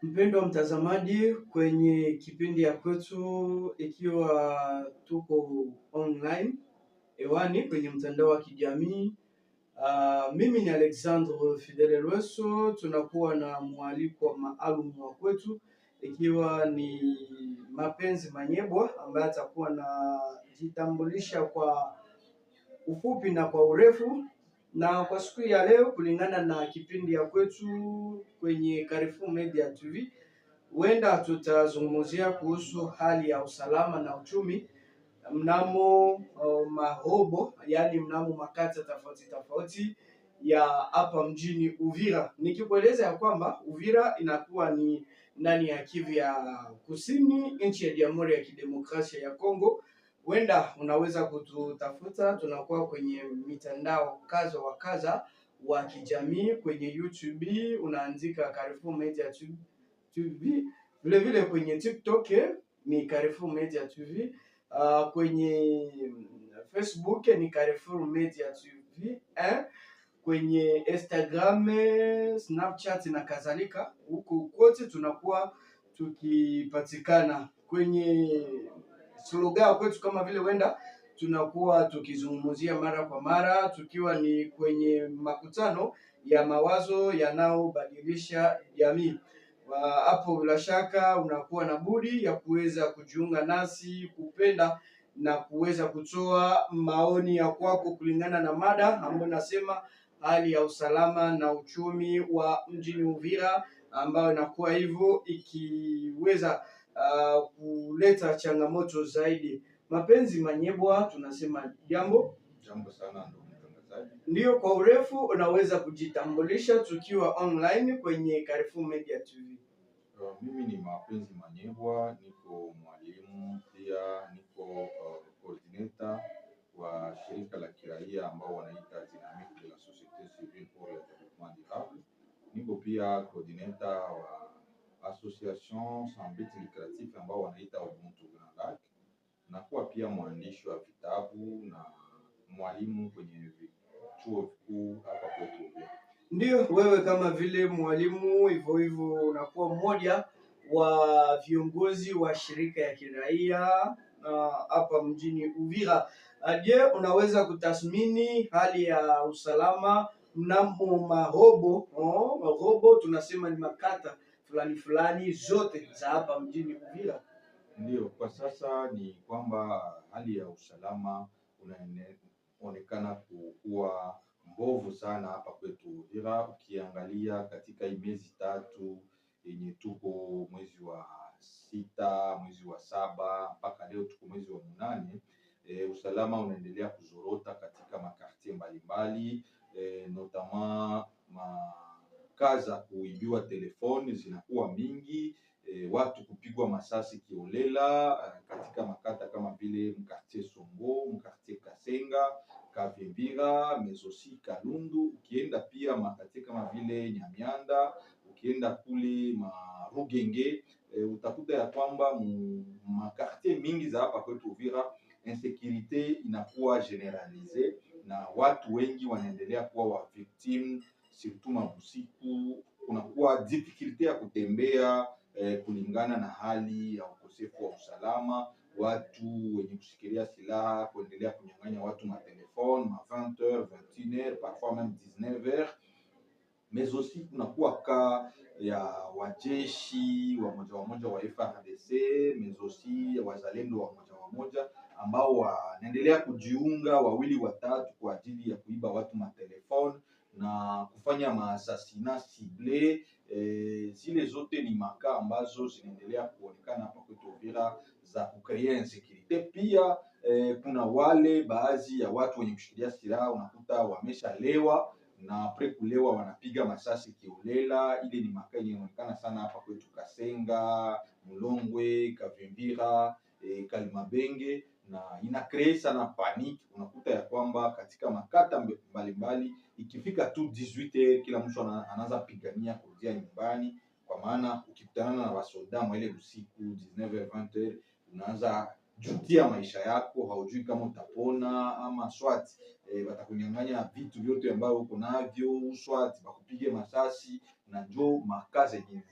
Mpendwa mtazamaji, kwenye kipindi ya kwetu, ikiwa tuko online hewani kwenye mtandao wa kijamii, mimi ni Alexandre Fidele Lweso. Tunakuwa na mwaliko maalum wa kwetu, ikiwa ni Mapenzi Manyebwa ambaye atakuwa na jitambulisha kwa ufupi na kwa urefu. Na kwa siku ya leo, kulingana na kipindi ya kwetu kwenye Carrefour Media TV, huenda tutazungumzia kuhusu hali ya usalama na uchumi mnamo marobo, yaani mnamo makata tofauti tofauti ya hapa mjini Uvira, nikikueleza ya kwamba Uvira inakuwa ni ndani ya Kivu ya Kusini, nchi ya Jamhuri ya Kidemokrasia ya Kongo. Huenda unaweza kututafuta, tunakuwa kwenye mitandao kadha wa kadha wa kijamii. Kwenye YouTube unaandika Carrefour Media TV, vile vile kwenye TikTok ni Carrefour Media TV, kwenye Facebook ni Carrefour Media TV, eh? Kwenye Instagram, Snapchat na kadhalika, huko kote tunakuwa tukipatikana kwenye slogan kwetu, kama vile huenda tunakuwa tukizungumzia mara kwa mara, tukiwa ni kwenye makutano ya mawazo yanayobadilisha jamii. Hapo bila shaka unakuwa na budi ya kuweza kujiunga nasi, kupenda na kuweza kutoa maoni ya kwako kulingana na mada ambayo nasema hali ya usalama na uchumi wa mjini Uvira, ambayo inakuwa hivyo ikiweza kuleta changamoto zaidi. Mapenzi Manyebwa, tunasema jambo. Jambo sana, ndugu mtangazaji. Ndiyo, kwa urefu unaweza kujitambulisha tukiwa online kwenye Carrefour Media TV. Mimi ni Mapenzi Manyebwa, niko mwalimu, pia niko coordinator wa shirika la kiraia ambao wanaita Dynamique de la Société Civile pour le Développement Durable. Niko pia coordinator wa association sans but lucratif ambao wanaita Ubuntu Grand Lac. Nakuwa pia mwandishi wa vitabu na mwalimu kwenye chuo vikuu hapa kwetu Uvira. Ndiyo, wewe kama vile mwalimu hivyo hivyo unakuwa mmoja wa viongozi wa shirika ya kiraia hapa mjini Uvira. Je, unaweza kutathmini hali ya usalama mnamo marobo, oh, marobo tunasema ni makata fulani fulani zote za hapa mjini Uvira? Ndiyo, kwa sasa ni kwamba hali ya usalama unaonekana kuwa mbovu sana hapa kwetu Uvira. Ukiangalia katika hii miezi 3 yenye tuko mwezi wa 6, mwezi wa 7 mpaka leo tuko mwezi wa 8, usalama unaendelea kuzorota katika maquartier mbalimbali, notamment makaza kuibiwa telefoni zinakuwa mingi, watu kupigwa masasi kiolela katika makata kama vile mquartier Songo, mquartier Kasenga, Kavimvira, mais aussi Kalundu. Ukienda pia maquartier kama vile Nyamianda, ukienda kule Marugenge, utakuta ya kwamba maquartier mingi za hapa kwetu Uvira insécurité inakuwa généralisée na watu wengi wanaendelea kuwa wa victime, surtout mabusiku, kunakuwa difficulté ya kutembea kulingana na hali ya ukosefu wa usalama, watu wenye kushikilia silaha kuendelea kunyang'anya watu matelefone ma 20h, 21h, parfois même 19h. Mais aussi kunakuwa cas ya wajeshi wamoja wamoja wa FARDC, mais aussi wazalendo wamoja wamoja ambao wanaendelea kujiunga wawili watatu kwa ajili ya kuiba watu matelefone na kufanya maassassinat ciblé. Zile zote ni macas ambazo zinaendelea kuonekana hapa kwetu Uvira za kucréer insécurité. Pia kuna wale baadhi ya watu wenye kushikilia silaha unakuta wameshalewa na après kulewa wanapiga masasi kiolela. Ile ni macas yenye inaonekana sana hapa kwetu Kasenga, Mulongwe, Kavimvira, Kalimabenge na ina créer sana panique. Unakuta ya kwamba katika makata mbalimbali ikifika tu 18h kila mtu anaanza pigania kurudia nyumbani, kwa maana ukikutana na wasoda mwa ile usiku 19h, 20h unaanza jutia maisha yako, haujui kama utapona ama soit watakunyang'anya vitu vyote ambavyo uko navyo, soit bakupige masasi, na njo macas zenye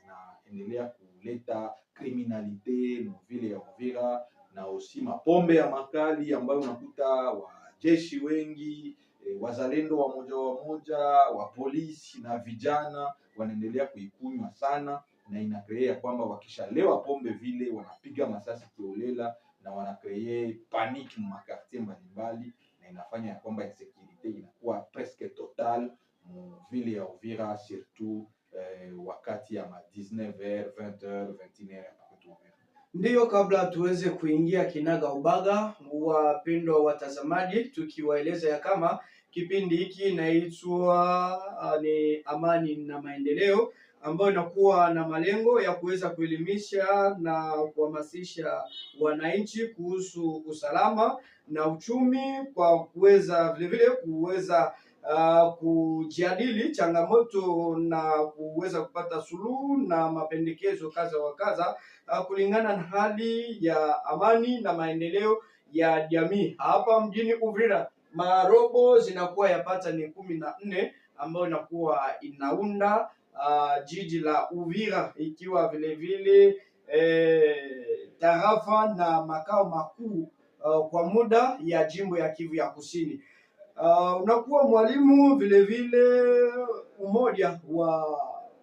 inaendelea kuleta criminalité mu ville ya Uvira, na aussi mapombe ya makali ambayo unakuta wajeshi wengi, wazalendo wa moja wa polisi na vijana wanaendelea kuikunywa sana, na inacréer kwamba wakishalewa pombe vile wanapiga masasi kiolela na wanacréer panique mu maquartier mbalimbali, na inafanya ya kwamba insécurité inakuwa presque totale mu ville ya Uvira, surtout wakati ya ma 19h, 20h, 21h hapa kwetu Uvira. Ndiyo, kabla tuweze kuingia kinaga ubaga, wapendwa watazamaji, tukiwaeleza ya kama kipindi hiki inaitwa ni Amani na Maendeleo, ambayo inakuwa na malengo ya kuweza kuelimisha na kuhamasisha wananchi kuhusu usalama na uchumi, kwa kuweza vilevile kuweza kujadili changamoto na kuweza kupata suluhu na mapendekezo kadha wa kadha kulingana na hali ya amani na maendeleo ya jamii hapa mjini Uvira. Marobo zinakuwa yapata ni 14 ambayo inakuwa inaunda jiji la Uvira, ikiwa vile vile tarafa na makao makuu kwa muda ya jimbo ya Kivu ya Kusini. Unakuwa mwalimu vile vile umoja wa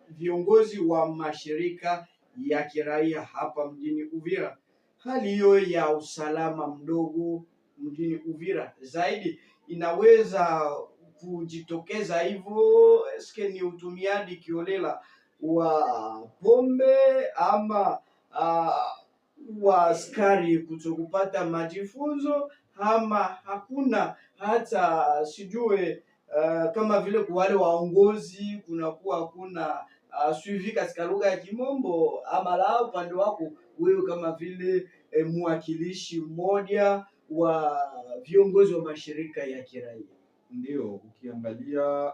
viongozi wa mashirika ya kiraia hapa mjini Uvira. Hali hiyo ya usalama mdogo mjini Uvira zaidi inaweza kujitokeza hivyo, eske ni utumiaji kiolela wa pombe ama wa askari kutokupata majifunzo ama hakuna hata sijue kama vile kwa wale waongozi kunakuwa hakuna suivi katika lugha ya Kimombo, ama la upande wako wewe kama vile mwakilishi mmoja wa viongozi wa mashirika ya kiraia? Ndio, ukiangalia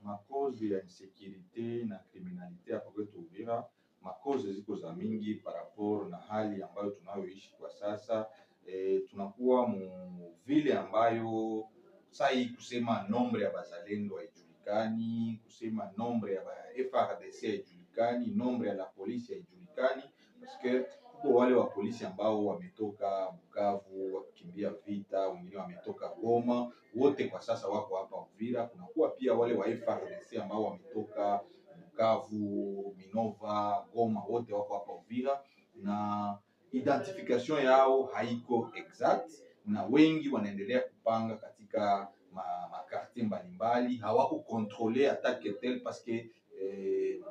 macauses ya insécurité na criminalité hapa kwetu Uvira, macauses ziko za mingi par rapport na hali ambayo tunayoishi kwa sasa. Tunakuwa mu ville ambayo sai kusema nombre ya bazalendo haijulikani, kusema nombre ya ba FARDC haijulikani, nombre ya la polisi haijulikani, parce que kuko wale wa polisi ambao wametoka Bukavu wakikimbia vita, wengine wametoka Goma, wote kwa sasa wako hapa Uvira. Kunakuwa pia wale wa FARDC ambao wametoka Bukavu, Minova, Goma, wote wako hapa Uvira na identification yao haiko exact, na wengi wanaendelea kupanga katika maquartier mbalimbali, hawako contrôlé hata ketel parce que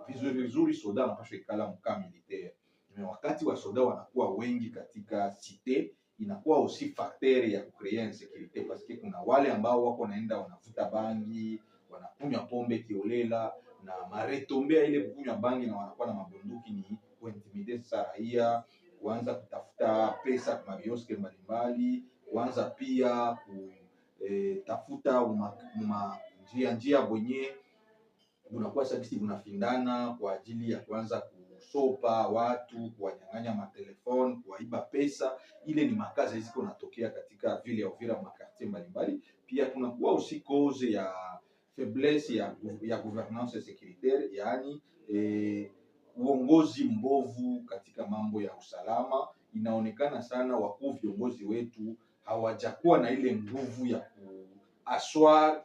vizuri vizuri soda anapaswa ikala mka militaire, mais wakati wa soda wanakuwa wengi katika cité inakuwa aussi facteur ya kucréer insécurité parce que kuna wale ambao wako naenda wanavuta bangi, wanakunywa pombe kiolela, na maretombea ile kukunywa bangi na wanakuwa na mabunduki ni kuintimider sasa raia, kuanza kutafuta pesa kwa makiosque mbalimbali, kuanza pia kutafuta njia njia bwenye bunakuwa sabisi bunafindana kwa ajili ya kuanza kusopa watu, kuwanyang'anya matelefone, kuwaiba pesa. Ile ni makazi ziko natokea katika ville ya Uvira, maquartier mbalimbali. Pia kunakuwa aussi cause ya faiblesse ya gouvernance sécuritaire, yaani uongozi mbovu katika mambo ya usalama. Inaonekana sana wakuu viongozi wetu hawajakuwa na ile nguvu ya kuasseoir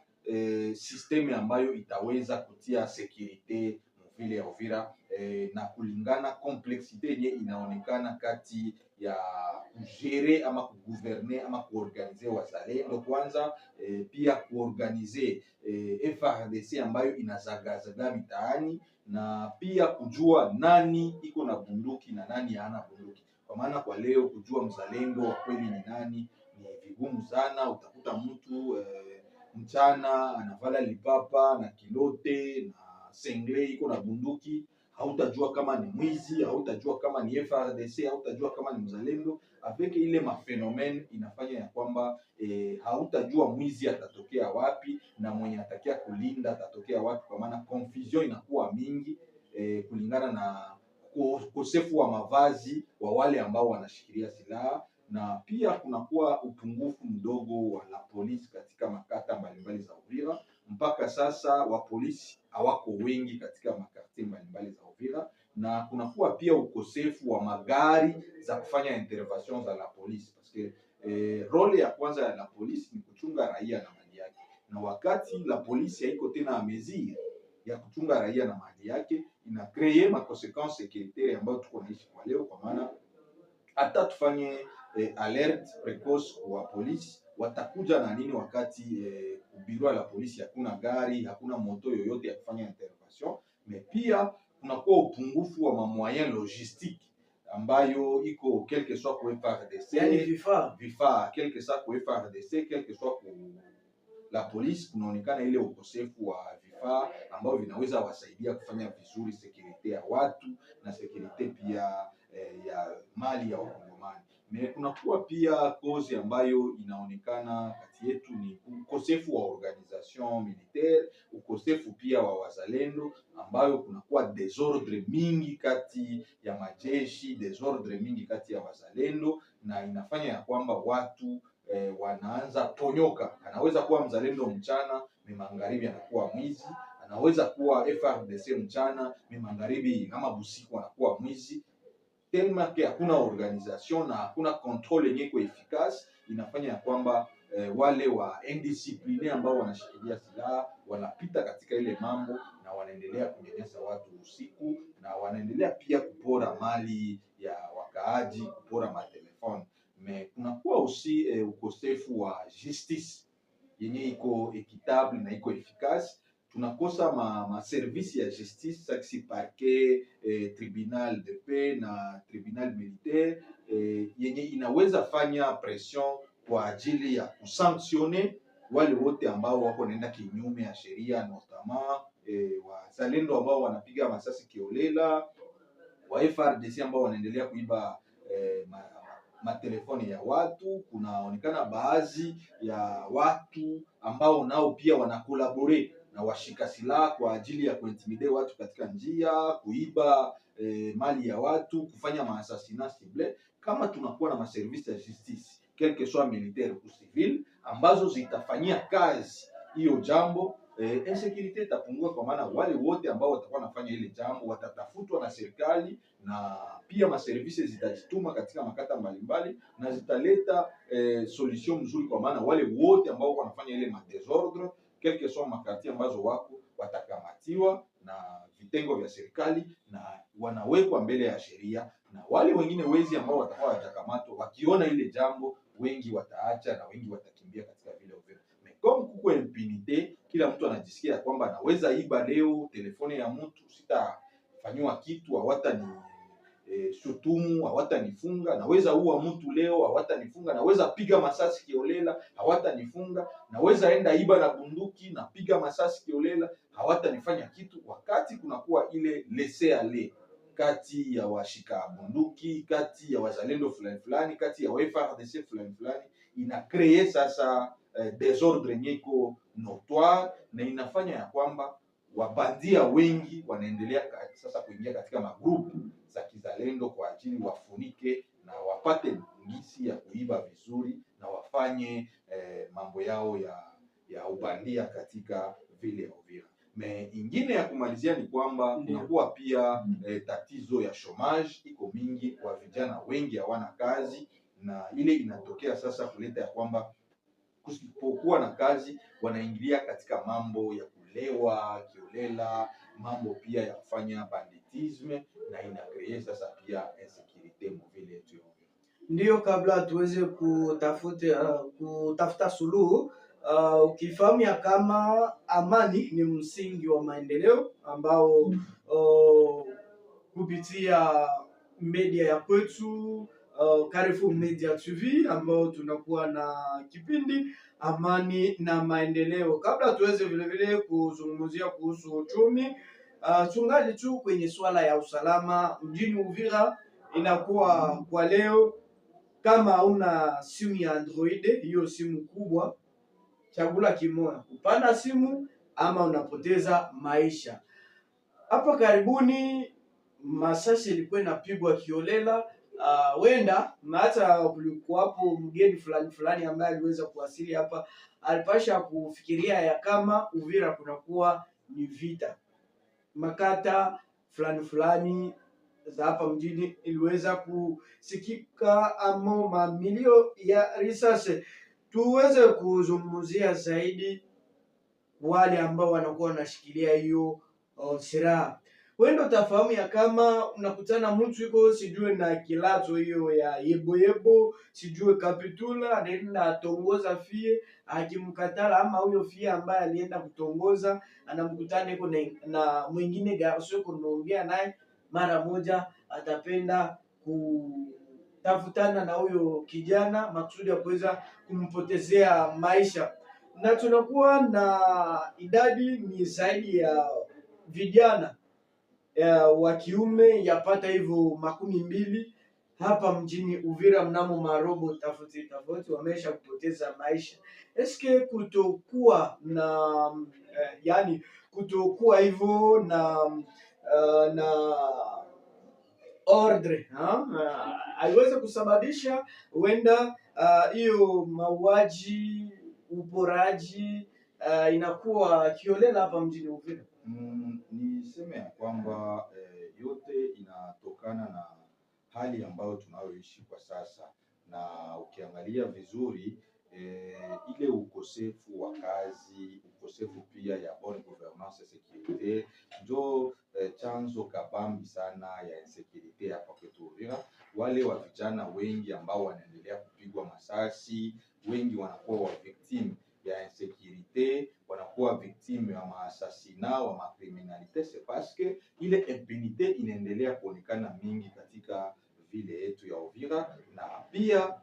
système ambayo itaweza kutia sécurité mu ville ya Uvira na kulingana complexité yenye inaonekana kati ya kugérer ama kugouverner ama kuorganiser wazalendo kwanza, pia kuorganiser FARDC ambayo inazagazaga mitaani na pia kujua nani iko na bunduki na nani hana bunduki. Kwa maana kwa leo kujua mzalendo wa kweli ni nani ni vigumu sana. Utakuta mtu mchana anavala lipapa na kilote na sengle iko na bunduki, hautajua kama ni mwizi, hautajua kama ni FARDC, hautajua kama ni mzalendo. Avec ile maphénomènes inafanya ya kwamba hautajua mwizi atatokea wapi na mwenye atakia kulinda atatokea wapi, kwa maana confusion inakuwa mingi kulingana na ukosefu wa mavazi wa wale ambao wanashikilia silaha, na pia kunakuwa upungufu mdogo wa la polisi katika makata mbalimbali za Uvira. Mpaka sasa wa polisi hawako wengi katika maquartier mbalimbali za Uvira, Na kunakuwa pia ukosefu wa magari za kufanya intervention za la police, parce que rôle ya kwanza ya la police ni kuchunga raia na mali yake, na wakati la polisi haiko tena mesure ya kuchunga raia na mali yake, ina créer ma conséquences sécuritaires ambayo tuko naishi kwa leo, kwa maana hata tufanye alerte précoce kwa polisi, watakuja na nini wakati ku bureau la polisi hakuna gari, hakuna moto yoyote ya kufanya intervention. Mais pia kunakuwa upungufu wa mamoyen logistique ambayo iko quelque soit ku FARDC, Yani vifaa. Vifaa, quelque soit ku FARDC, quelque soit ku la police, kunaonekana ile ukosefu wa vifaa ambavyo vinaweza wasaidia kufanya vizuri sécurité ya watu na sécurité pia ya mali ya Wakongomani. Mais kunakuwa pia cause ambayo inaonekana kati yetu ni ukosefu wa organisation militaire, ukosefu pia wa wazalendo, ambayo kunakuwa désordre mingi kati ya majeshi, désordre mingi kati ya wazalendo, na inafanya ya kwamba watu wanaanza ponyoka. Anaweza kuwa mzalendo mchana, mais magharibi anakuwa mwizi. Anaweza kuwa FARDC mchana, mais magharibi ama busiku anakuwa mwizi, tellement que hakuna organisation na hakuna contrôle yenye iko efficace. Inafanya ya kwamba wale wa indisciplinés ambao wanashikilia silaha wanapita katika ile mambo na wanaendelea kunyanyasa watu usiku na wanaendelea pia kupora mali ya wakaaji, kupora matelefone. Mais kunakuwa aussi ukosefu wa justice yenye iko équitable na iko efficace. Tunakosa ma service ya justice saksi parquet, tribunal de paix na tribunal militaire yenye inaweza fanya pression kwa ajili ya kusanctionner wale wote ambao wako naenda kinyume ya sheria, notamment wazalendo ambao wanapiga masasi kiolela, wa FARDC ambao wanaendelea kuiba matelefoni ya watu. Kunaonekana baadhi ya watu ambao nao pia wanacollaborer na washika silaha kwa ajili ya kuintimider watu katika njia, kuiba mali ya watu, kufanya maassassinat ciblé. Kama tunakuwa na maservice ya justice, quelque soit militaire ou civil, ambazo zitafanyia kazi hiyo jambo, insécurité itapungua, kwa maana wale wote ambao watakuwa wanafanya ile jambo watatafutwa na serikali na pia maservice zitajituma katika makata mbalimbali na zitaleta solution mzuri, kwa maana wale wote ambao wanafanya ile madésordre, quelque soit maquartier ambazo wako, watakamatiwa na vitengo vya serikali na wanawekwa mbele ya sheria, na wale wengine wezi ambao watakuwa wajakamatwa wakiona ile jambo, wengi wataacha na wengi watakimbia katika vile Uvira. Mais comme kuko impunité, kila mtu anajisikia kwamba anaweza iba leo telefone ya mtu, sitafanyiwa kitu, hawatani shutumu, hawatanifunga. Naweza ua mtu leo, hawatanifunga. Naweza piga masasi kiolela, hawatanifunga. Naweza enda iba na bunduki na piga masasi kiolela, hawatanifanya kitu. Wakati kunakuwa ile laisser-aller kati ya washika bunduki, kati ya wazalendo fulani fulani, kati ya wa FARDC fulani fulani, ina créer sasa désordre yenye iko notoire na inafanya ya kwamba wabandia wengi wanaendelea sasa kuingia katika magrupu za kizalendo kwa ajili wafunike na wapate ngisi ya kuiba vizuri na wafanye mambo yao ya ubandia katika vile ya Uvira. Mais ingine ya kumalizia ni kwamba kunakuwa pia tatizo ya chômage iko mingi kwa vijana wengi hawana kazi, na ile inatokea sasa kuleta ya kwamba kusipokuwa na kazi wanaingilia katika mambo ya kulewa kiolela, mambo pia ya kufanya banditisme, na ina créer sasa pia insécurité mu ville yetu ya Uvira. Ndiyo, kabla tuweze kutafuta suluhu, ukifahamu ya kama amani ni msingi wa maendeleo ambao kupitia media ya kwetu Carrefour Media TV ambao tunakuwa na kipindi amani na maendeleo. Kabla tuweze vile vile kuzungumzia kuhusu uchumi, tungali tu kwenye swala ya usalama mjini Uvira. Inakuwa kwa leo kama hauna simu ya Android, hiyo simu kubwa, chagula kimoya, kupanda simu ama unapoteza maisha. Hapa karibuni masasi ilikuwa inapigwa kiolela, wenda na hata kulikuwapo mgeni fulani fulani ambaye aliweza kuwasili hapa, alipasha kufikiria ya kama Uvira kunakuwa ni vita, makata fulani fulani. za hapa mjini iliweza kusikika amo mamilio ya risasi. Tuweze kuzungumzia zaidi wale ambao wanakuwa wanashikilia hiyo silaha. Wewe ndio utafahamu ya kama unakutana mtu yuko sijue na kilato hiyo ya yebo yebo, sijue kapitula, anaenda atongoza fille, akimkatala ama huyo fille ambaye alienda kutongoza anamkutana iko na mwingine garçon kunaongea naye, mara moja atapenda kutafutana na huyo kijana makusudi ya kuweza kumpotezea maisha. Na tunakuwa na idadi ni zaidi ya vijana wa kiume yapata hivyo 20 hapa mjini Uvira mnamo marobo tofauti tofauti wamesha kupoteza maisha. Eske kutokuwa na yani kutokuwa hivyo na ordre haiwezi kusababisha huenda hiyo mauaji, uporaji inakuwa kiolela hapa mjini Uvira? Niseme ya kwamba yote inatokana na hali ambayo tunayoishi kwa sasa, na ukiangalia vizuri ile ukosefu wa kazi, ukosefu pia ya bonne gouvernance sécurité njo chanzo kabambi sana ya insécurité hapa kwetu Uvira. Wale wa vijana wengi ambao wanaendelea kupigwa masasi, wengi wanakuwa wa victime ya insécurité, wanakuwa victime ya maassassinat wa macriminalité, c'est parce que ile impunité inaendelea kuonekana mingi katika ville yetu ya Uvira, na pia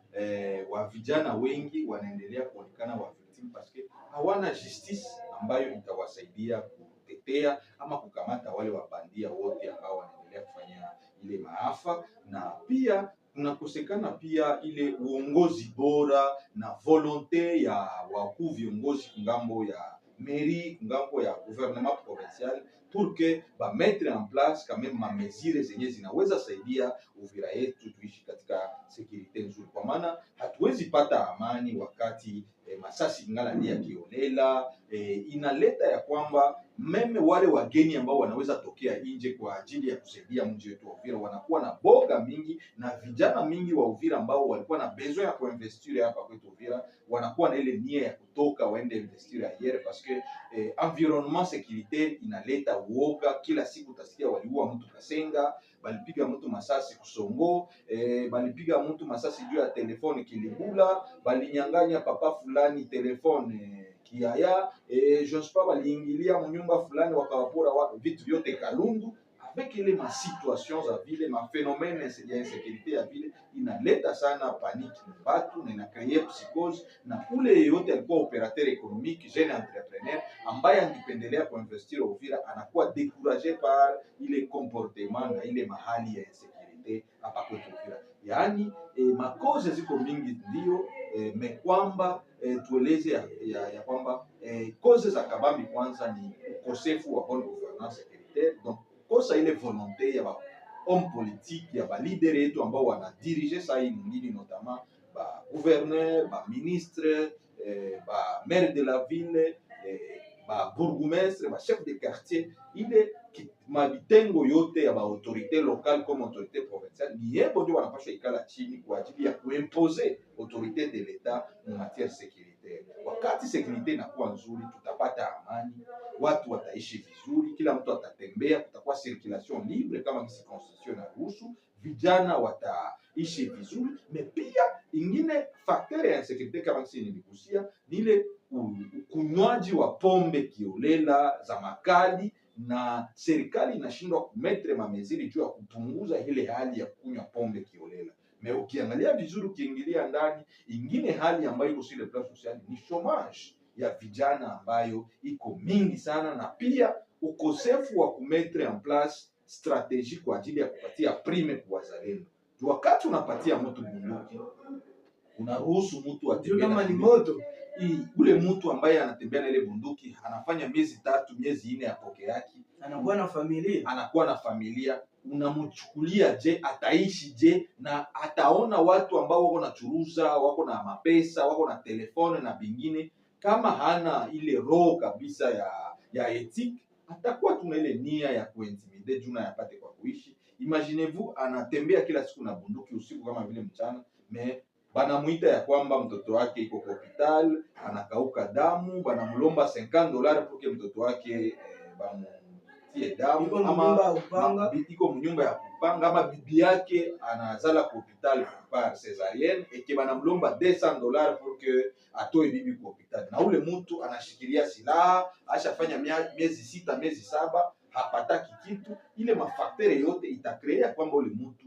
wa vijana wengi wanaendelea kuonekana wa victime parce que hawana justice ambayo itawasaidia kutetea ama kukamata wale wabandia wote ambao wanaendelea kufanya ile maafa, na pia kunakosekana pia ile uongozi bora na volonté ya wakuu viongozi ngambo ya mairie, ngambo ya gouvernement provincial pour que ba mettre en place quand même ma mesure zenye zinaweza saidia Uvira yetu tuishi katika sécurité nzuri, kwa maana hatuwezi pata amani wakati masasi ngala ndia kiolela. Inaleta ya kwamba même wale wageni ambao wanaweza tokea nje kwa ajili ya kusaidia mji wetu wa Uvira wanakuwa na boga mingi, na vijana mingi wa Uvira ambao walikuwa na besoin ya kuinvestir hapa kwetu Uvira wanakuwa na ile nia ya kutoka waende investir ailleurs parce que environnement sécuritaire inaleta uoga. Kila siku utasikia waliua mtu Kasenga, balipiga mtu masasi Kusongo, balipiga mtu masasi juu ya téléphone Kilibula, balinyang'anya papa fulani téléphone Kiaya, je ne sais pas, baliingilia mnyumba fulani wakawapora vitu vyote Kalundu. Avec ile ma situation za vile ma phénomène ya insécurité ya vile inaleta sana panique batu na inacréer psychose, na ule yeyote alikuwa opérateur économique, jeune entrepreneur ambaye angependelea kuinvestir Uvira anakuwa découragé par ile comportement na ile mahali ya insécurité hapa kwetu Uvira. Yaani macauses ziko mingi ndio mais kwamba tueleze ya kwamba cause za kabambi kwanza ni ukosefu wa bonne gouvernance sécuritaire, donc kosa ile volonté ya ba homme politique, ya ba leader yetu ambao wanadirige saa hii mwingine, notamment ba gouverneur, ba ministre, ba maire de la ville, ba bourgmestre, ba chef de quartier, ile mabitengo yote ya ba autorité locale comme autorité provinciale, ni yebo ndio wanapaswa ikala chini kwa ajili ya kuimposer autorité de l'État en matière sécuritaire. Wakati sécurité inakuwa nzuri, tutapata amani, watu wataishi vizuri, kila mtu atatembea, kutakuwa circulation libre kama kisi constitution inaruhusu, vijana wataishi vizuri. Mais pia ingine facteur ya insécurité kama kisi niligusia ni ile ukunywaji wa pombe kiolela za makali, na serikali inashindwa kumettre mamesures juu ya kupunguza ile hali ya kunywa pombe kiolela. Mais ukiangalia vizuri, ukiingilia ndani, ingine hali ambayo iko sur le plan social ni chômage ya vijana ambayo iko mingi sana, na pia ukosefu wa kumettre en place stratégie kwa ajili ya kupatia prime kwa wazalendo. Juu wakati unapatia mtu bunduki, unaruhusu mtu Juu atembee na kama ni bunduki. moto. Ule mtu ambaye anatembea na ile bunduki anafanya miezi 3, miezi 4 ya poke yake, anakuwa na familia, anakuwa na familia, unamchukulia je, ataishi je? Na ataona watu ambao wako na churuza, wako na mapesa, wako na téléphone na bingine, kama hana ile roho kabisa ya éthique, atakuwa tuna ile nia ya kuintimider juu na yapate kwa kuishi. Imaginez-vous, anatembea kila siku na bunduki usiku kama vile mchana, mais banamuita ya kwamba mtoto wake iko kwa hospital anakauka damu, banamulomba $50 pour que mtoto wake bamutie damu. Iko ama mnyumba ya kupanga. Iko mnyumba ya kupanga, ama bibi yake anazala kwa hospital par césarienne eke banamulomba $200 pour que atoe bibi kwa hospital, na ule mtu anashikilia silaha ashafanya miezi 6, miezi 7, hapataki kitu. Ile mafacteurs yote itacréer kwamba ule mtu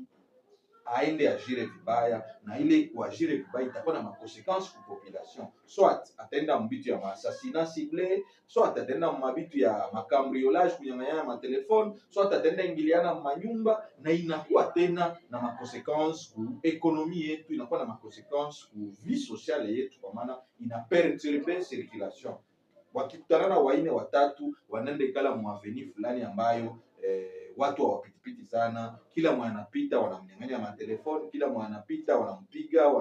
aende agir vibaya, na ile kuagir vibaya itakuwa na maconséquences ku population, soit ataenda mbitu ya maassassinat ciblé, soit ataenda mabitu ya macambriolage, kunyang'anyana matelefone, soit ataenda ingiliana manyumba, na inakuwa tena na maconséquences ku économie yetu, inakuwa na maconséquences ku vie sociale yetu, kwa maana ina perturber circulation. Wakikutana na waine watatu wanaenda ikala muavenue fulani ambayo watu hawapitipiti sana, kila mwana anapita wanamnyang'anya matelefoni, kila mwana anapita wanampiga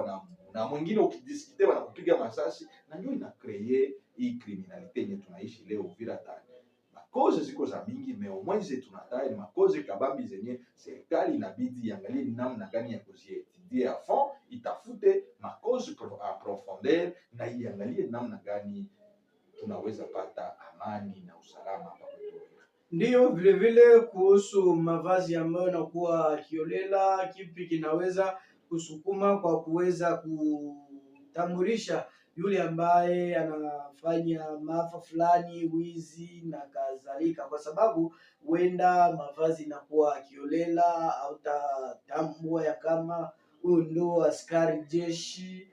na mwingine ukidiscuter wanakupiga masasi, na ndio ina créer hii criminalité yenye tunaishi leo Uvira tani. Macauses ziko za mingi, mais au moins ze tunataja ni macauses kabambi zenye serikali inabidi iangalie namna gani ya kuziétudier à fond, itafute macauses en profondeur na iangalie namna gani tunaweza pata amani na usalama hapa kwetu Uvira. Ndiyo, vile vile kuhusu mavazi ambayo nakuwa kiolela, kipi kinaweza kusukuma kwa kuweza kutambulisha yule ambaye anafanya maafa fulani, wizi na kadhalika, kwa sababu huenda mavazi inakuwa kiolela, hautatambua ya kama huyu ndo askari jeshi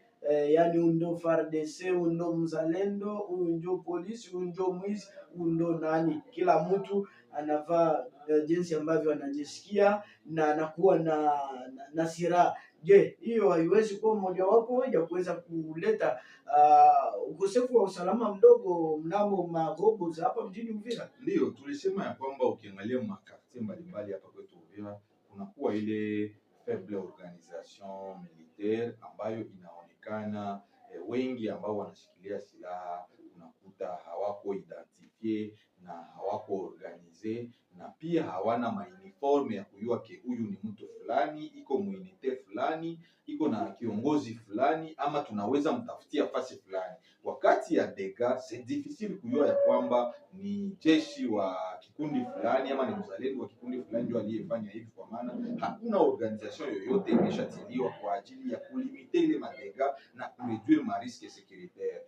yani huyu ndo FARDC, huyu ndo mzalendo, huyu ndio polisi, huyu ndio mwizi, huyu ndo nani. Kila mtu anavaa jinsi ambavyo anajisikia na anakuwa na silaha. Je, hiyo haiwezi kuwa mojawapo ya kuweza kuleta ukosefu wa usalama mdogo mnamo magobo za hapa mjini Uvira? Ndiyo, tulisema ya kwamba ukiangalia maquartiers mbalimbali hapa kwetu Uvira kunakuwa ile faible organisation militaire ambayo inaonekana wengi ambao wanashikilia silaha unakuta hawako identifiés na hawako organisés na pia hawana mauniformes ya kujua que huyu ni mtu fulani, iko muunité fulani, iko na kiongozi fulani, ama tunaweza mtafutia fasi fulani. Wakati ya dégâts c'est difficile kujua ya kwamba ni jeshi wa kikundi fulani ama ni mzalendo wa kikundi fulani ndio aliyefanya hivi, kwa maana hakuna organisation yoyote imeshatiliwa kwa ajili ya kulimiter ile madégâts na kuréduire marisques sécuritaires.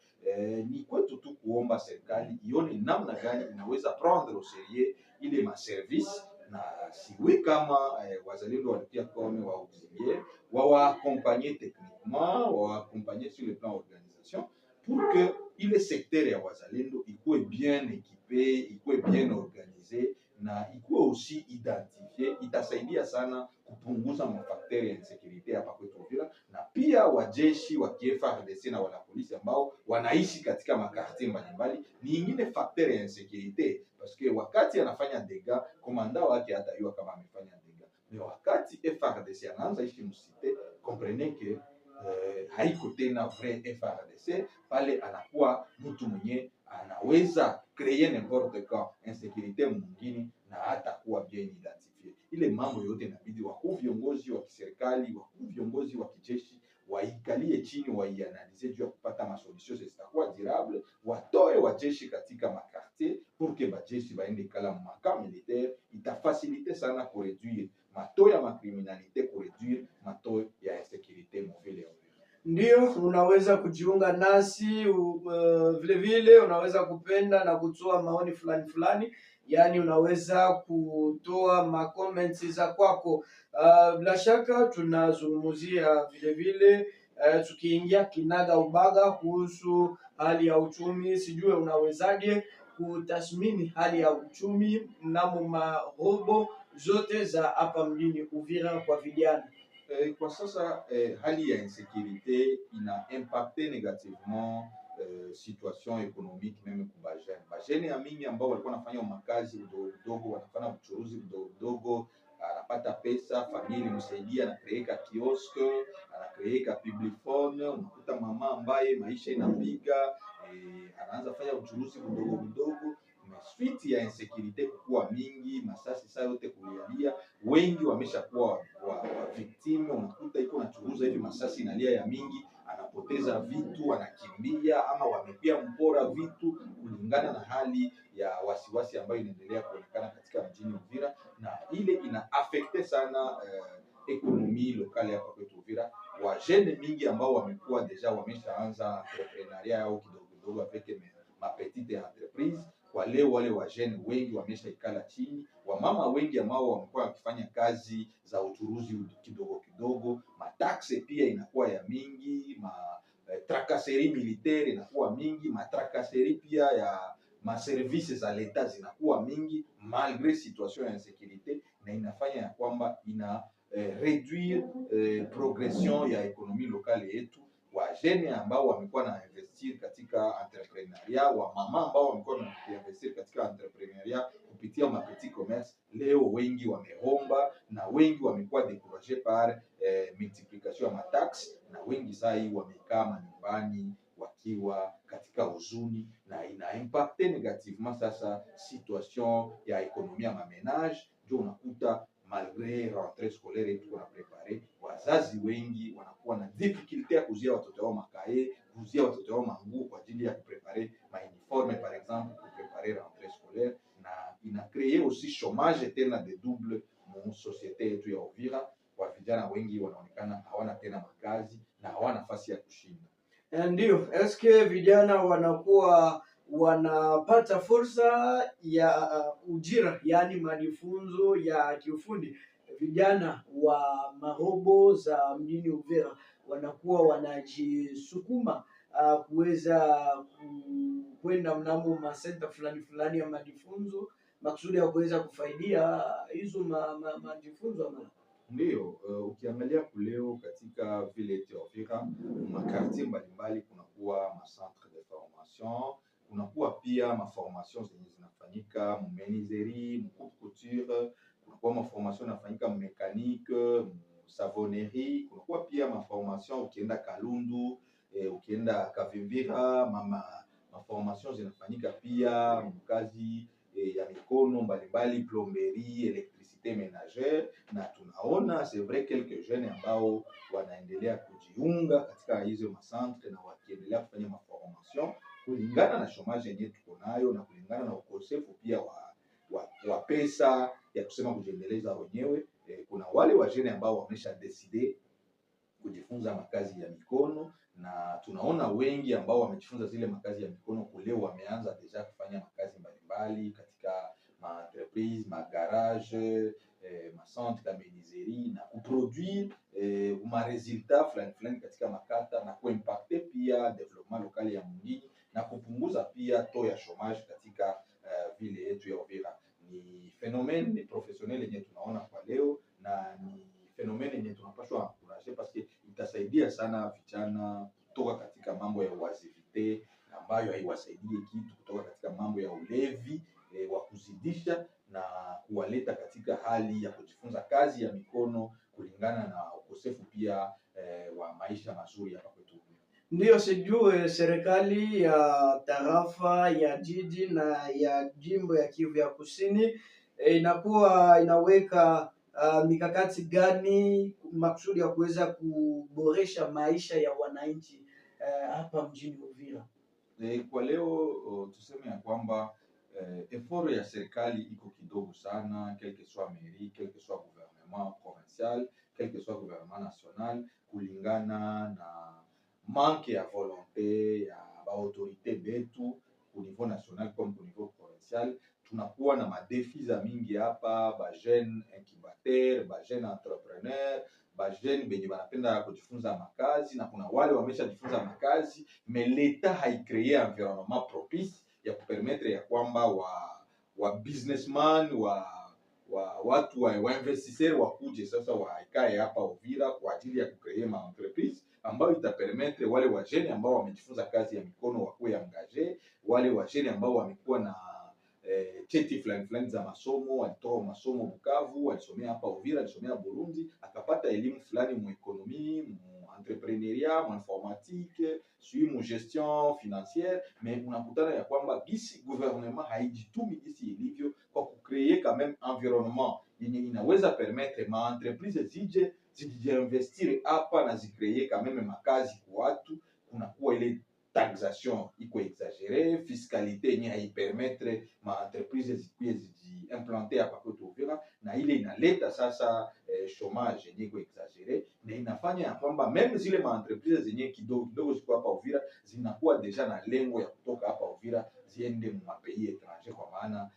Ni kwetu tu kuomba serikali ione namna gani inaweza prendre au sérieux ile maservice na siwe kama wazalendo walikia comme wa auxiliaire wawaaccompagner techniquement, wawaaccompagner sur le plan organisation pour que ile secteur ya wazalendo ikuwe bien équipé, ikuwe bien organisé na ikuwe aussi identifié. Itasaidia sana kupunguza mafacteurs ya insécurité hapa kwetu Uvira, na pia wajeshi wa FARDC na wala polisi ambao wanaishi katika maquartiers mbalimbali ni ingine facteur ya insécurité, parce que wakati anafanya dégâts commandant wake hatayua kama amefanya dégâts, mais wakati FARDC anaanza ishi mcité, comprenez que haiko tena vrai FARDC pale, anakuwa mtu mwenye anaweza créer n'importe quand insécurité mwingine na hata kuwa bien identifié. Ile mambo yote inabidi wakuu viongozi wa kiserikali, wakuu viongozi wa kijeshi waikalie chini, waianalyser juu ya kupata masolutions zitakuwa durable, watoe wajeshi katika maquartiers pour que bajeshi baende kala macamps militaire. Itafaciliter sana kuréduire mataux ya macriminalité, kuréduire mataux ya insécurité muvile ya Uvira. Ndio, unaweza kujiunga nasi vile vile unaweza kupenda na kutoa maoni fulani fulani, yaani unaweza kutoa macomments za kwako. Bila shaka tunazungumzia vile vile tukiingia kinaga ubaga kuhusu hali ya uchumi. Sijue unawezaje kutathmini hali ya uchumi mnamo marobo zote za hapa mjini Uvira kwa vijana? Kwa sasa hali ya insécurité ina impacte négativement situation économique même kwa bajeunes. Bajeunes ya mingi ambao walikuwa wanafanya makazi mdogo mdogo, wanafanya uchuruzi mdogo mdogo, anapata pesa, familia ilimsaidia, anacréer ka kiosque, anacréer ka publiphone. Unakuta mama ambaye maisha inapiga anaanza fanya uchuruzi mdogo mdogo, mais Suite ya insécurité kukuwa mingi, masasi saa yote kulialia, wengi wameshakuwa wa victime. Unakuta iko nachuruza hivi, masasi inalia ya mingi, anapoteza vitu, anakimbia ama wamepia mpora vitu, kulingana na hali ya wasiwasi ambayo inaendelea kuonekana katika mjini Uvira, na ile ina affecte sana économie locale hapa kwetu Uvira. Wa jeunes mingi ambao wamekuwa déjà wameshaanza entrepreneuriat yao kidogo kidogo avec ma petite entreprise, kwa leo wale wa jeunes wengi wameshaikala chini, wamama wengi ambao wamekuwa wakifanya kazi za uchuruzi kidogo kidogo, mataxes pia inakuwa ya mingi, ma tracasserie militaire inakuwa mingi, matracasserie pia ya maservice za l'État zinakuwa mingi malgré situation ya insécurité, na inafanya ya kwamba ina réduire progression ya économie locale yetu. Wa jeunes ambao wamekuwa na investir katika entrepreneuriat, wa mama ambao wamekuwa na investir katika entrepreneuriat kupitia ma petit commerce, leo wengi wameomba na wengi wamekuwa découragé par multiplication ya mataxes, na wengi saa hii wamekaa manyumbani wakiwa katika huzuni, na ina impacte négativement sasa situation ya économie ya maménages. Ndio unakuta malgré rentrée scolaire yetu tuko na préparer, wazazi wengi wanakuwa na difficulté ya kuzia watoto wao macahiers, kuzia watoto wao manguo kwa ajili ya kupréparer mauniforme par exemple, kupréparer rentrée scolaire, na ina créer aussi chômage tena de double mu société yetu ya Uvira. Kwa vijana wengi wanaonekana hawana tena makazi na hawana nafasi ya kushinda. Ndio, eske vijana wanakuwa wanapata fursa ya ujira, yaani majifunzo ya kiufundi? Vijana wa marobo za mjini Uvira wanakuwa wanajisukuma kuweza kwenda mnamo masenta fulani fulani ya majifunzo makusudi ya kuweza kufaidia hizo majifunzo ama Ndiyo, ukiangalia kuleo katika ville yetu ya Uvira, maquartier mbalimbali kunakuwa ma centre de formation, kunakuwa pia maformation zenye zinafanyika mu menuiserie, mu coupe couture, kunakuwa maformation inafanyika mu mécanique, mu savonnerie, kunakuwa pia maformation ukienda Kalundu, ukienda Kavimvira, mama maformation zinafanyika pia mkazi ya mikono mbalimbali, plomberie, électricité ménagère, na tunaona c'est vrai quelques jeunes ambao wanaendelea kujiunga katika hizo macentre na wakiendelea kufanya maformation kulingana na chômage yenyewe tuko nayo na kulingana na ukosefu pia wa pesa ya kusema kujiendeleza wenyewe. Kuna wale wa jeunes ambao wamesha décider kujifunza makazi ya mikono na tunaona wengi ambao wamejifunza zile makazi ya mikono kuleo wameanza déjà kufanya makazi mbalimbali katika ma entreprise, ma garage, ma centre ya menuiserie na kuproduire ma résultat fulani fulani katika makata na kuimpacter pia développement local ya mjini na kupunguza pia taux ya chômage katika ville yetu ya Uvira. Ni phénomène professionnel yenye tunaona kwa leo na ni phénomène yenye tunapaswa encourager parce que itasaidia sana vijana kutoka katika mambo ya oisiveté ambayo haiwasaidie kitu, kutoka katika mambo ya ulevi wa kuzidisha na kuwaleta katika hali ya kujifunza kazi ya mikono kulingana na ukosefu pia wa maisha mazuri hapa kwetu. Ndiyo, sijue serikali ya tarafa ya jiji na ya jimbo ya Kivu ya Kusini inakuwa inaweka mikakati gani makusudi ya kuweza kuboresha maisha ya wananchi hapa mjini Uvira? Kwa leo tuseme ya kwamba effort ya serikali iko kidogo sana, quel que soit mairie, quel que soit gouvernement provincial, quel que soit gouvernement national, kulingana na manque ya volonté ya baautorité betu au niveau national comme au niveau provincial. Tunakuwa na madéfis za mingi hapa, ba jeune incubateur, ba jeune entrepreneur, ba jeune benye banapenda kujifunza makazi, na kuna wale wameshajifunza makazi, mais l'État haicréer environnement propice ya kupermettre ya kwamba wa businessman wa watu wa investisseur wakuje sasa waikae hapa Uvira kwa ajili ya kucréer ma entreprise ambayo itapermettre wale wajeunes ambao wamejifunza kazi ya mikono wakuwe engagé, wale wajeunes ambao wamekuwa na cheti fulani fulani za masomo, walitoka masomo Bukavu, walisomea hapa Uvira, alisomea Burundi, akapata elimu fulani mu économie, mu entrepreneuriat, mu informatique, sijui mu gestion financière, mais unakutana ya kwamba gisi gouvernement haijitumi gisi ilivyo kwa kucréer quand même environnement yenye inaweza permettre ma entreprise zije zijiinvestir hapa na zicréer quand même makazi kwa watu. Kunakuwa ile taxation iko exagérée, fiscalité yenye haipermettre ma entreprise zikuye zijiimplanter hapa kwetu Uvira, na ile inaleta sasa chômage yenye iko exagéré, na inafanya ya kwamba même zile ma entreprise zenye kidogo kidogo ziko hapa Uvira zinakuwa déjà na lengo ya kutoka hapa Uvira ziende mu mapays étranger, kwa maana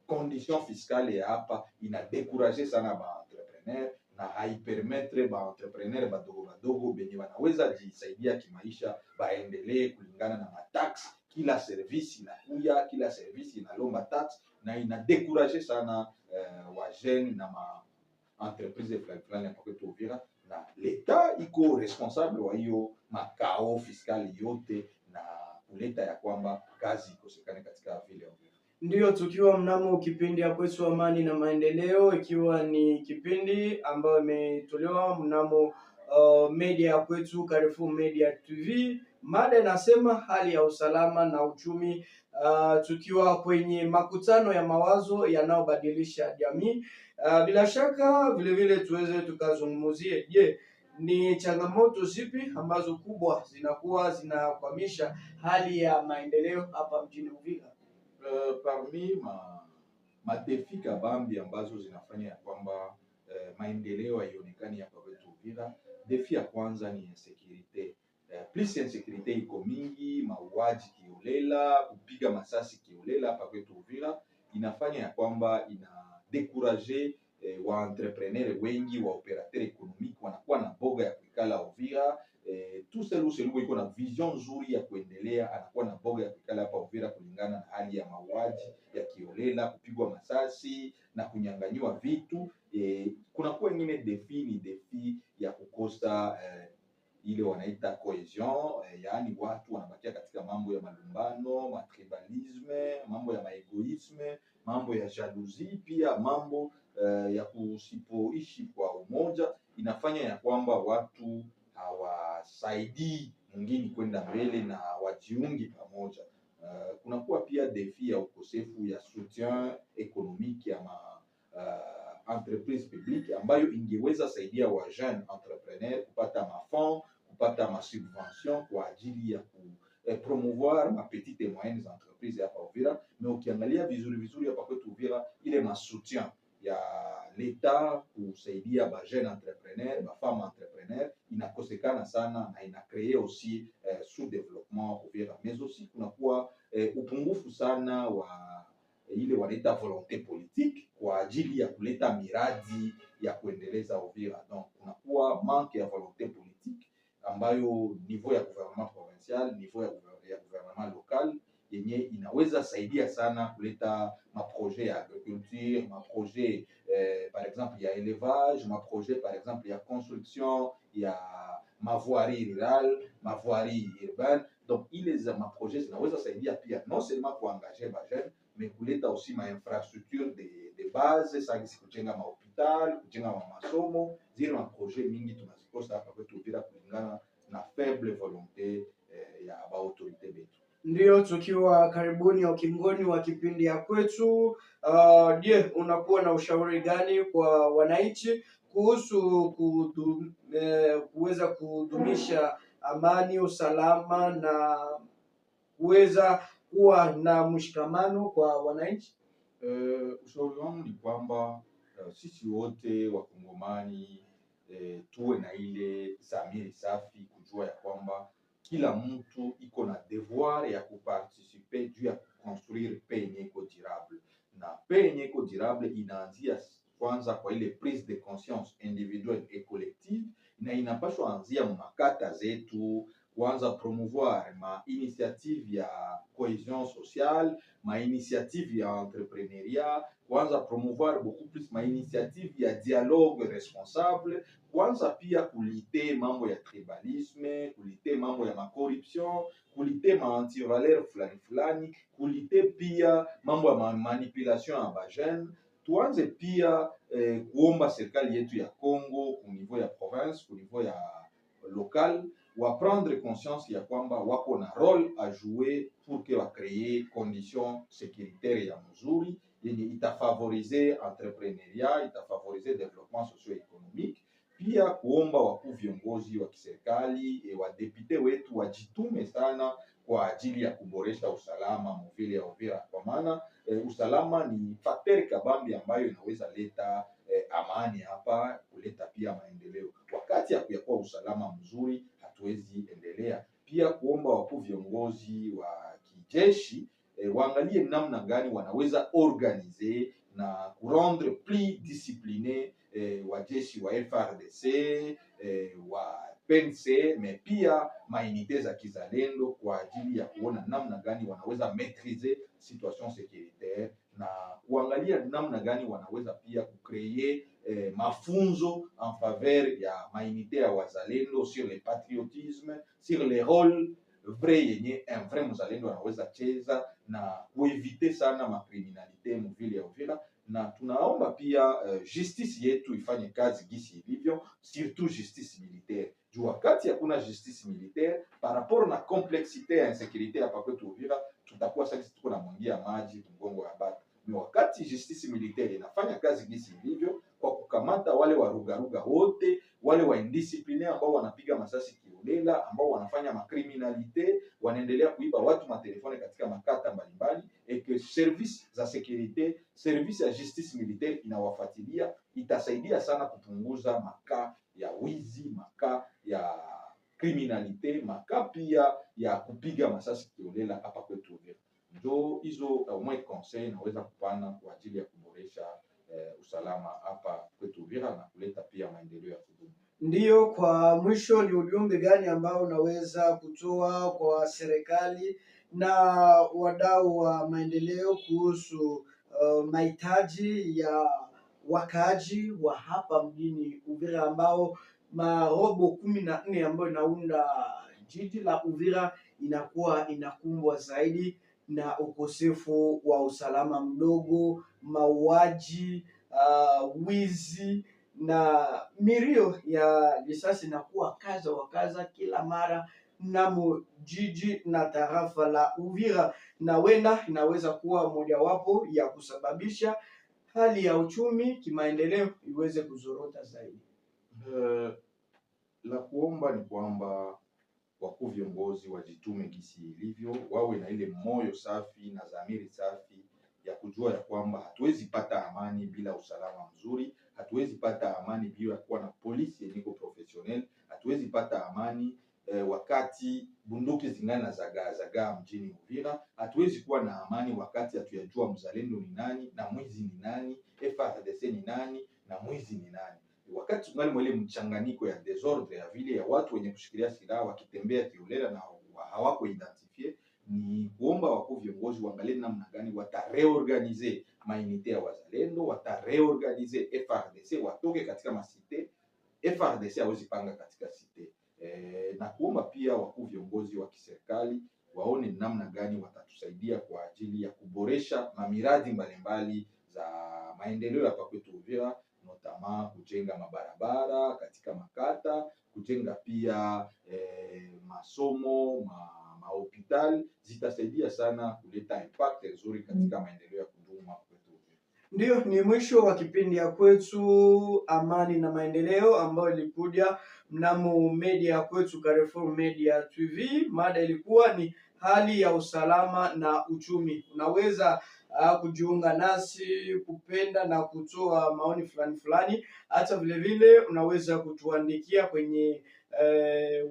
condition fiscale ya hapa ina décourager sana ba entrepreneur na haipermettre ba entrepreneur badogo badogo benye wanaweza jisaidia kimaisha baendelee kulingana na mataxe. Kila service inakuya, kila service inalomba taxe na ina décourager sana wa jeune na ma entreprise fulani fulani hapa kwetu Uvira, na l'État iko responsable wa hiyo machaos fiscal yote na kuleta ya kwamba kazi ikosekane katika vile ya Uvira. Ndiyo, tukiwa mnamo kipindi ya kwetu Amani na Maendeleo, ikiwa ni kipindi ambayo imetolewa mnamo media ya kwetu Carrefour Media TV. Mada inasema hali ya usalama na uchumi, tukiwa kwenye makutano ya mawazo yanayobadilisha jamii. Bila shaka vile vile tuweze tukazungumzie, je, ni changamoto zipi ambazo kubwa zinakuwa zinakwamisha hali ya maendeleo hapa mjini Uvira? Parmi ma madéfis kabambi ambazo zinafanya ya kwamba maendeleo haionekani hapa kwetu Uvira, défi ya kwanza ni insécurité. Plus insécurité iko mingi, mauaji kiolela, kupiga masasi kiolela hapa kwetu Uvira, inafanya ya kwamba ina décourager wa entrepreneur wengi, wa opérateur économique wanakuwa na boga ya kuikala Uvira. Tout celui celui iko na vision nzuri ya kuendelea anakuwa na boga ya kuikala hapa Uvira kulingana na hali ya mauaji ya kiolela, kupigwa masasi na kunyang'anyiwa vitu. Kunakuwa ingine défi, ni défi ya kukosa ile wanaita cohésion, yaani watu wanabakia katika mambo ya malumbano, matribalisme, mambo ya maégoïsme, mambo ya jalousie, pia mambo ya kusipoishi kwa umoja, inafanya ya kwamba watu hawasaidii mwingine kwenda mbele na wajiungi pamoja. Kunakuwa pia défi ya ukosefu ya soutien économique ya ma entreprise publique ambayo ingeweza saidia wa jeune entrepreneur kupata mafonds, kupata masubvention kwa ajili ya ku promouvoir ma petites et moyennes entreprises hapa Uvira. Mais ukiangalia vizuri vizuri hapa kwetu Uvira, ile ma soutien ya l'État kusaidia ba jeune entrepreneur, ba femme entrepreneur inakosekana sana na ina créer aussi sous-développement Uvira, mais aussi kunakuwa upungufu sana wa ile wanaita volonté politique kwa ajili ya kuleta miradi ya kuendeleza Uvira. Donc kunakuwa manque ya volonté politique ambayo niveau ya gouvernement provincial, niveau ya gouvernement local yenye inaweza saidia sana kuleta maprojet ya agriculture, maprojet par exemple ya élevage, maprojet par exemple ya construction ya mavoirie rurale, mavoirie urbaine. Donc ile za maprojet zinaweza saidia pia non seulement kuengager ba jeune, mais kuleta aussi ma infrastructure de base sagisi kujenga mahôpital, kujenga ma masomo. Zile maprojet mingi tunazikosa hapa kwetu Uvira kulingana na faible volonté ya baautorité betu. Ndiyo, tukiwa karibuni ya ukingoni wa kipindi ya kwetu. Je, unakuwa na ushauri gani kwa wananchi kuhusu kuweza kudumisha amani, usalama na kuweza kuwa na mshikamano kwa wananchi? Ushauri wangu ni kwamba sisi wote Wakongomani tuwe na ile zamiri safi, kujua ya kwamba kila mtu iko na devoir ya kuparticiper juu ya kuconstruire paix yenye iko durable, na paix yenye iko durable inaanzia kwanza kwa ile prise de conscience individuelle et collective, na inapaswa anzia makata zetu, kuanza promouvoir ma initiative ya cohésion sociale, ma initiative ya entrepreneuriat, kuanza promouvoir beaucoup plus ma initiative ya dialogue responsable, kuanza pia kulutter mambo ya tribalisme, kulutter mambo ya macorruption, kulutter ma antivaleur fulani fulani, kulutter pia mambo ya ma manipulation ya bajeune. Tuanze pia kuomba serikali yetu ya Congo ku niveau ya province, ku niveau ya local. locales wa prendre conscience ya kwamba wako na rôle à jouer pour que wa créer condition sécuritaire ya mzuri yenye itafavoriser entrepreneuriat, itafavoriser développement socio-économique. Pia kuomba wakuu viongozi wa kiserikali wa députés wetu wajitume sana kwa ajili ya kuboresha usalama mu ville ya Uvira, kwa maana usalama ni facteur kabambi ambayo inaweza leta amani hapa, kuleta pia maendeleo. Wakati ya kuyakuwa usalama mzuri, hatuwezi endelea. Pia kuomba wakuu viongozi wa kijeshi waangalie namna gani wanaweza organiser na kurendre plus discipliné wajeshi wa FARDC, wa PNC, mais pia maunités za kizalendo kwa ajili ya kuona namna gani wanaweza maîtriser situation sécuritaire na kuangalia namna gani wanaweza pia kucréer mafunzo en faveur ya maunités ya wazalendo sur le patriotisme, sur les rôles vrai yenye un vrai mzalendo anaweza cheza na kuéviter sana macriminalités mu ville ya Uvira. Na tunaomba pia justice yetu ifanye kazi gisi ilivyo, surtout justice militaire, juu wakati hakuna justice militaire par rapport na complexité ya insécurité hapa kwetu Uvira, tutakuwa sasa tuko na mwangia maji mgongo ya bata. Ni wakati justice militaire inafanya kazi gisi ilivyo kwa kukamata wale warugaruga wote, wale wa indisciplinés ambao wanapiga masasi kiholela, ambao wanafanya macriminalités, wanaendelea kuiba watu matéléphones katika makata mbalimbali, et que service za sécurité, service ya justice militaire inawafuatilia, itasaidia sana kupunguza macas ya wizi, macas ya criminalité, macas pia ya kupiga masasi kiholela hapa kwetu Uvira. Njo hizo au moins conseil naweza kupana kwa ajili ya kuboresha usalama hapa kwetu Uvira na kuleta pia maendeleo ya kudumu. Ndiyo, kwa mwisho ni ujumbe gani ambao unaweza kutoa kwa serikali na wadau wa maendeleo kuhusu mahitaji ya wakaaji wa hapa mjini Uvira ambao marobo 14 ambayo inaunda jiji la Uvira inakuwa inakumbwa zaidi na ukosefu wa usalama mdogo, mauaji, wizi na milio ya risasi inakuwa kaza wa kaza kila mara mnamo jiji na tarafa la Uvira, na wenda inaweza kuwa mojawapo ya kusababisha hali ya uchumi kimaendeleo iweze kuzorota zaidi. La kuomba ni kwamba wakuu viongozi wajitume gisi ilivyo, wawe na ile moyo safi na dhamiri safi ya kujua ya kwamba hatuwezi pata amani bila usalama mzuri, hatuwezi pata amani bila kuwa na polisi yenye iko professionnel, hatuwezi pata amani wakati bunduki zingana zagaa zagaa mjini Uvira. Hatuwezi kuwa na amani wakati hatuyajua mzalendo ni nani na mwizi ni nani, FARDC ni nani na mwizi ni nani. Wakati tungali mwa ile mchanganyiko ya désordre ya vile ya watu wenye kushikilia silaha wakitembea kiholela na hawako identifiés, ni kuomba wakuu viongozi waangalie namna gani wataréorganiser maunités ya wazalendo, wataréorganiser FARDC, watoke katika macités. FARDC hawezi panga katika cité. Na kuomba pia wakuu viongozi wa kiserikali waone namna gani watatusaidia kwa ajili ya kuboresha mamiradi mbalimbali za maendeleo hapa kwetu Uvira, notamment kujenga mabarabara katika makata, kujenga pia masomo, mahôpital zitasaidia sana kuleta impact nzuri katika maendeleo ya kudumu hapa kwetu Uvira. Ndiyo, ni mwisho wa kipindi ya kwetu Amani na Maendeleo ambayo ilikuja mnamo media kwetu Carrefour Media TV. Mada ilikuwa ni hali ya usalama na uchumi. Unaweza kujiunga nasi kupenda na kutoa maoni fulani fulani, hata vile vile unaweza kutuandikia kwenye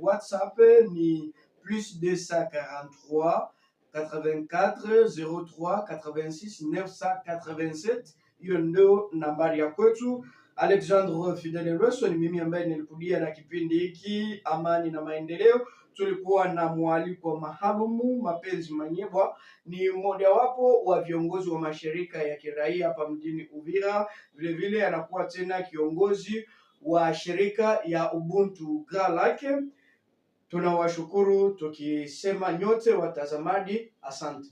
WhatsApp ni +243 84 03 86 987. Hiyo ndio nambari ya kwetu. Alexandre Fidel Reso ni mimi ambaye nilikudia na kipindi hiki Amani na Maendeleo. Tulikuwa na mwaliko maalumu Mapenzi Manyebwa, ni mmojawapo wa viongozi wa mashirika ya kiraia hapa mjini Uvira. Vile vile anakuwa tena kiongozi wa shirika ya Ubuntu Grand Lac. Tunawashukuru tukisema nyote watazamaji, asante.